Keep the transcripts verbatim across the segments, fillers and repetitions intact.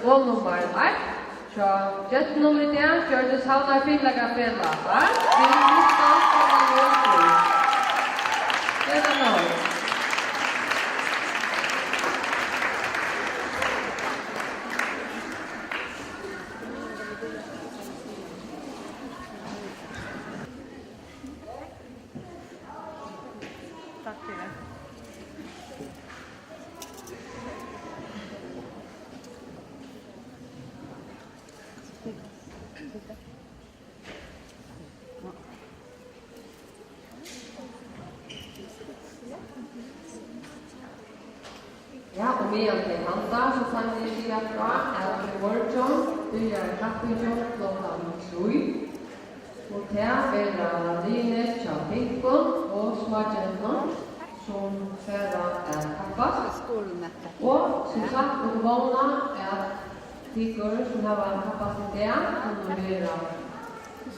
Og nummar eitt hjá gentunum í dag gjørdist Havnar Fimleikafelag eitt við nittan komma null trý. Gleðiligt navn. Takk fyri. Ja, og meðan tey halda, so kann eg siga frá, at í morgin byrjar kappingin klokkan trý. Og tað verða liðini hjá pinkum og smágentunum, sum fara at kappast. Og sum sagt, vit vóna, at tykur, sum hava kappast í dag, kunnu vera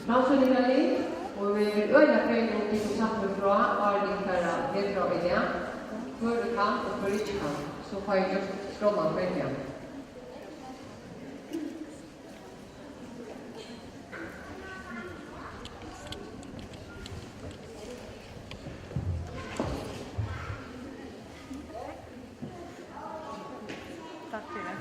framsýningarlið, og vit eru øgiliga fegin, um tit kunnu sagt mær frá, áðrenn vit fara herfrá í dag, hvør ið kann og hvør ikki kann. So fái eg gjørt skránna feitigari. Takk fyri.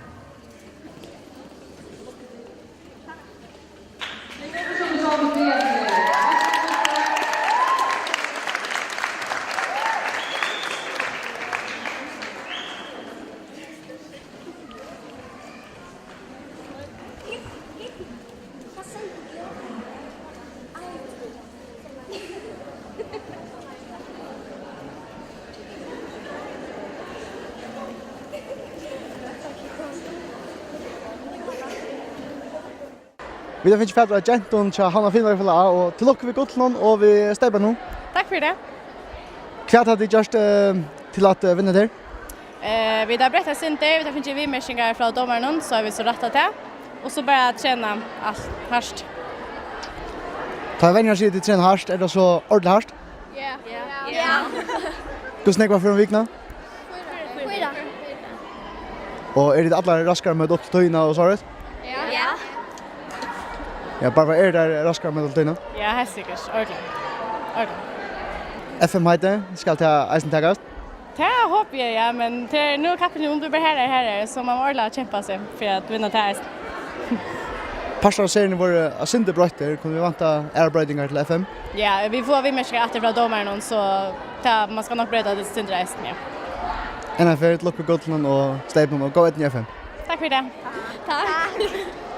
Vit hava fingið fatur á gentum hjá Havnar Fimleikafelag, og til lukku við gullinum og við steypunum. Takk fyri tað. Hvat hava tit gjørt, eh, til at, eh, vinna her? Eh, vit hava broytt eitt sindur, vit hava fingið viðmerkingar frá dómarunum, so hava vit so rættað tað. Og so bara trena alt hart. Tá eg venjir at siga, at tit trena hart, er tað so ordiliga hart? Ja. Ja. Ja. Hvussu nógv ferðir um vikuna? Fýra. Og eru tit allar raskar at møta upp til tíðina og sovorðið? Ja. Ja. Ja, bara, eru tit raskar at møta upp til tíðina? Ja, heilt sikkurt. Ordiliga. Ordiliga. F M heitið, skal tað eisini takast? Tað hopi eg, ja, men tað er nú kappingin um, tú bara her er, her er, so man má ordiliga kempa seg fyri at vinna tað eisini. Partur av seriuni vóru eitt sindur broyttir, kunnu vit vænta aðrar broytingar til F M? Ja, vit fáa viðmerkingar aftur frá dómarunum, so tað, man skal nokk broyta tað eitt sindur eisini, ja. Enn ein ferð, til lukku við gullinum og steypunum og góða eydnu í F M. Takk fyri tað. Takk.